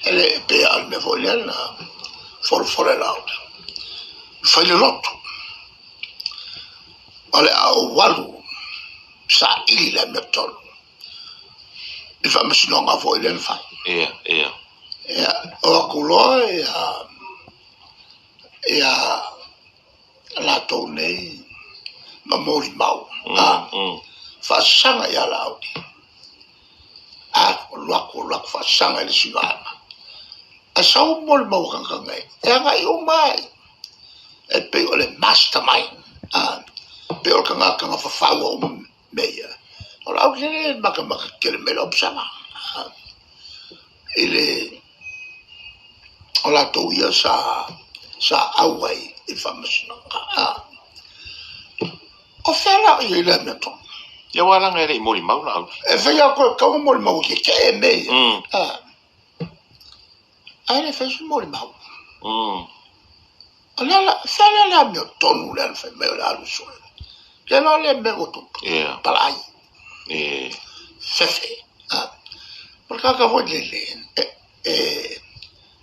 E le pe a le mea foi lea na folafole lauta. Fai le lotu. O le a ou alu saili le amiotonu i le faamasinoga foi lea na fai. Ia, ia. Ia, o atu loa ia, ia latou nei ma molimau. A, faasaga ia Laauli. A, alu atu, alu atu faasaga i le isi vaega. Ae sau molimau a tagata nei, e agai uma ai. E pei o le mastermind. A, pei o le tagata na fafaua uma mea ia. O Laauli e le matamata tele mai le observer. I le o latou ia sa sa auai i le faamasinoga. O fea la o i ai le amiotonu? Ia aua leaga e le i molimau Laauli. E fai atu e tatau ona molimau e tetee mea ia. Ae le fai se molimau. O le la, fea lea le amiotonu lea na fai mai o le alu sue. Le loa le mea ua tupu. Palai. Fefe. O le tagata foi lele, e,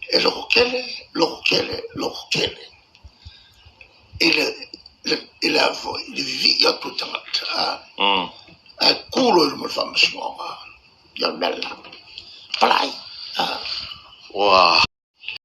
e lototele, lototele, lototele. I le, i le, foi, i le vivii atu i tagata. Ae tu loa i luma o le faamasinoga. Ia o le mea lena. Palai. Ua.